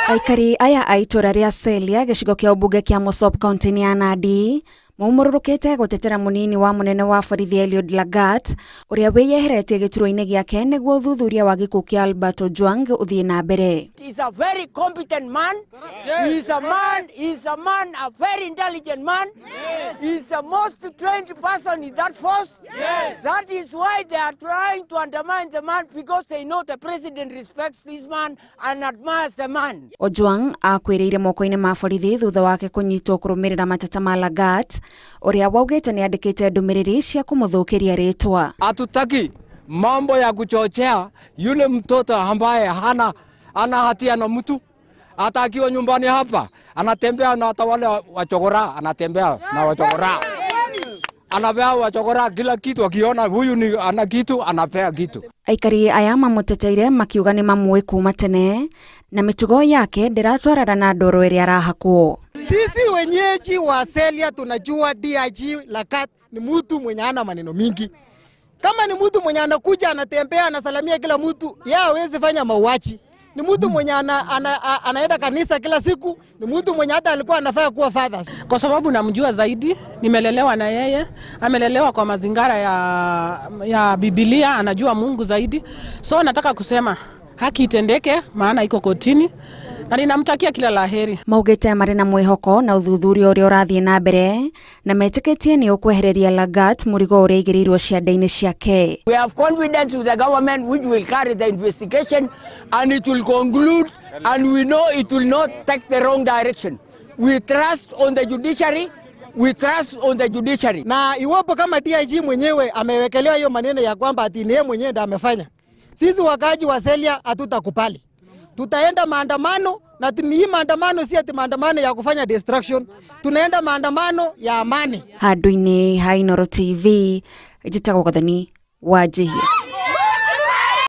Aikari aya a itũra rĩa Celia gĩcigo kĩa ũmbunge kĩa Mosop kaunti-inĩ ya Nandi maumũrũrũkĩte gũtetera mũnini wa mũnene wa borithi Eliud Lagat ũrĩa wĩyeheretie gĩturwa-inĩ gĩake nĩguo ũthuthuria wa gĩkuũ kĩa Albert Ojwang ũthiĩ na mbere. He's a very competent man. Yes. He's a man, he's a man, a very intelligent man. Yes. He's the most trained person in that force. Yes. That is why they are trying to undermine the man, because they know the president respects this man and admires the man. Ojwang akwĩrĩire moko-inĩ ma borithi thutha wake kũnyitwo kũrũmĩrĩra mateta ma Lagat ũrĩa waugĩte nĩ andĩkĩte ndũmĩrĩri cia kũmũthũkĩria rĩtwa. Hatutaki mambo ya kuchochea yule mtoto ambaye hana ana hatia na mtu. Hata akiwa nyumbani hapa anatembea na hata wale wachokora, anatembea na wachokora, anapea wachokora kila kitu. Akiona huyu ni ana kitu anapea kitu. Aikari aya mamũteteire makiuga nĩ mamũĩ kuma tene na mĩtugo yake ndĩratwarana na ndoro ĩrĩa arahakwo. Sisi wenyeji wa Celia tunajua DIG Lagat ni mtu mwenye ana maneno mingi. Kama ni mtu mwenye anakuja anatembea anasalamia kila mtu, yeye hawezi fanya mauaji. Ni mtu mwenye anaenda kanisa kila siku, ni mtu mwenye hata alikuwa anafaa kuwa father. Kwa sababu namjua zaidi, nimelelewa na yeye, amelelewa kwa mazingara ya Biblia, anajua Mungu zaidi. So nataka kusema haki itendeke, maana iko kotini, na ninamtakia kila laheri. Maugĩte marĩ na mwĩhoko na ũthuthuria ũrĩa ũrathiĩ na mbere na metĩkĩtie nĩ ũkwehereria Lagat mũrigo ũrĩa aigĩrĩirwo ciande-inĩ ciake. We have confidence with the government which will carry the investigation and it will conclude, and we know it will not take the wrong direction. We trust on the judiciary. We trust on the judiciary. Na iwapo kama DIG mwenyewe amewekelewa hiyo maneno ya kwamba ati ni yeye mwenyewe ndiye amefanya, sisi wakaaji wa Celia hatutakubali. Tutaenda maandamano, na hii maandamano si ati maandamano ya kufanya destruction. Tunaenda maandamano ya amani. Handũ-inĩ ha Inooro TV, njĩtagwo Gathoni Wanjihia.